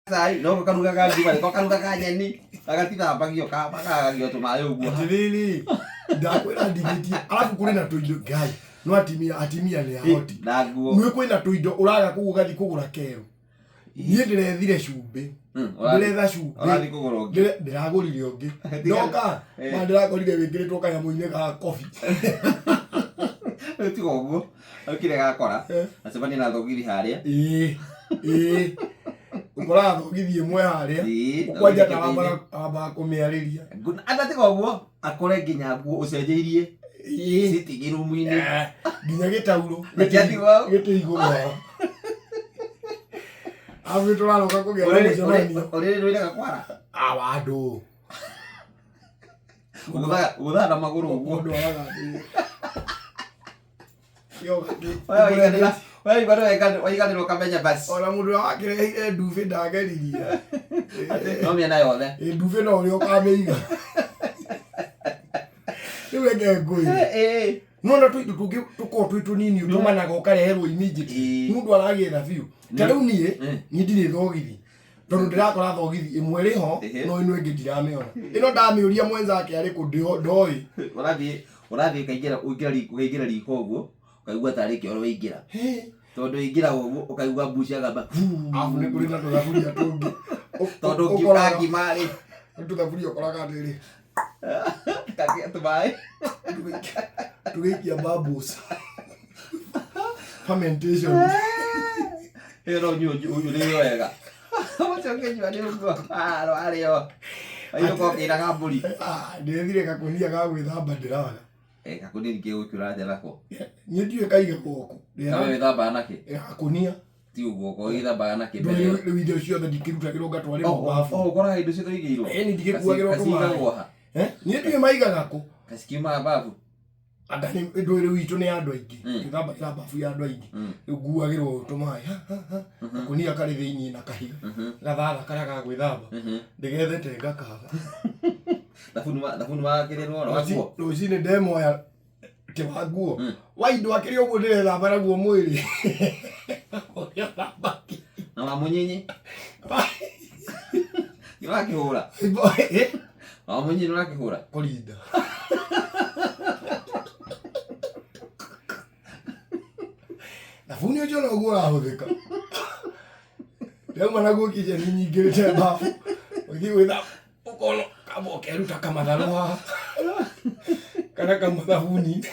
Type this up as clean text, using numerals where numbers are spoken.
Cai no karugaga ngima, nĩko karugaga nyeni, gagatithambagio, kagagio tũmaĩ ũguo. Atĩrĩrĩ, ndakwĩra ndigĩtie, arabu kũrĩ na tũindo ngai no atimia atimia nĩ ahoti. Na nguo. Nĩ kwĩna tũindo ũraga kũu ũgathiĩ kũgũra kerũ. Niĩ ndĩrethire cumbĩ. Ndĩretha cumbĩ. Ũrathiĩ kũgũra ũngĩ. Ndĩragũrire ũngĩ. Ndoka ma ndĩrakorire wĩkĩrĩtwo kanyamũ-inĩ ga kobi. Rĩu tiga ũguo. Rĩu kĩrĩa gakora, acemania na thogithi harĩa. Ĩĩ ĩĩ, ũkoraga thogithi ĩmwe harĩa. Ũkwanja Thogithi kĩndũ-inĩ. Ambaga kũmĩarĩria. Ata tiga ũguo, akore nginya nguo ũcenjeirie sitting room-inĩ. Nginya gĩtaurũ Na kĩatigwo hau. gĩtĩ igũrũ haha. Arabu nĩ tũraroka kũgĩa na mũcemanio. Ũrĩrĩ rwĩraga kwara. Awa andũ. Ũgũthaga na magũrũ ũguo. Mũndũ araga atĩrĩ. Waiganĩra ũkamenya basi. Ona mũndũ ũrĩa wakĩrehire ndubi ndageririe. No mĩena yothe. Ĩ ndubi no ũrĩa ũkamĩiga. Rĩu reke ngwĩre. Nona tũindo tũngĩ tũkoragwo twĩ tũnini ũtũmanaga ũkareherwo immediately. Mũndũ aragĩra biũ. Ta rĩu niĩ, niĩ ndirĩ thogithi. Tondũ ndĩrakora thogithi ĩmwe ĩrĩ ho, no ĩno ĩngĩ ndiramĩona. Ĩno ndamĩũria mwenzake arĩ kũ ndoĩ. Ũrathiĩ ũkaingĩra ũkaingĩra riko ũguo, ũkaigua tarĩ kĩoro waingĩra. Tondũ ũingĩraga ũguo ũkaigua mbuci agamba Arabu nĩ kũrĩ na tũthaburia tũngĩ. Tondũ ũngiuga ngima rĩ. Nĩ tũthaburia ũkoraga atĩrĩ. Kagia tũmaĩ. Tũgĩikia bubbles. Fermentation. Ĩyo no ũnyue ũrĩo wega. Ũcio ũkĩnyua nĩ ũguo. Ah, rwarĩo. Wainũka ũkĩraga mbũri. Ah, ndĩrethire gakũnia ga gwĩthamba ndĩraga. Eh, gakũnia ningĩ gũkĩũra atĩa nako? Niĩ ndiũĩ kaigagwo kũ. Nawe wĩthambaga nakĩ? Gakũnia. Ti ũguo, ko wĩthambaga nakĩ mbere ĩyo? Rĩu indo ciothe ndikĩrutagĩrwo ngatwarĩrwo babu. Oh, ũkoraga indo ciothe igĩirwo? Ĩni ndikĩkuagĩrwo tũmaĩ. Kacigagwo ha? Eh, niĩ ndiũĩ maigaga kũ. Kacikiumaga babu? Anga nĩ ndũĩ rĩu itũ nĩ ya andũ aingĩ. Twĩthambagĩra babu ya andũ aingĩ. Rĩu nguagĩrwo tũmaĩ ha ha ha. Gakũnia karĩ thĩiniĩ na kahiga. Gathatha karĩa ga gwĩthamba. Ndĩgethete ngakaga. Thabuni wa kĩrĩrwo na waguo. Rũcinĩ ndemoya ti wa nguo. Wa indo akĩrĩ ũguo ndĩrethamba naguo mwĩrĩ. Ũrĩa thambaki. Na wa mũnyinyi? Nĩ ũrakĩhũra? Na wa mũnyinyi nĩ ũrakĩhũra? Kũrinda. Thabuni ũcio noguo ũrahũthĩka. Ndauma naguo kicheni nyingĩrĩte babu. Ũthiĩ gwĩthamba ũkona kamba ũkeruta kamatharũ haha. Kana kamathabuni.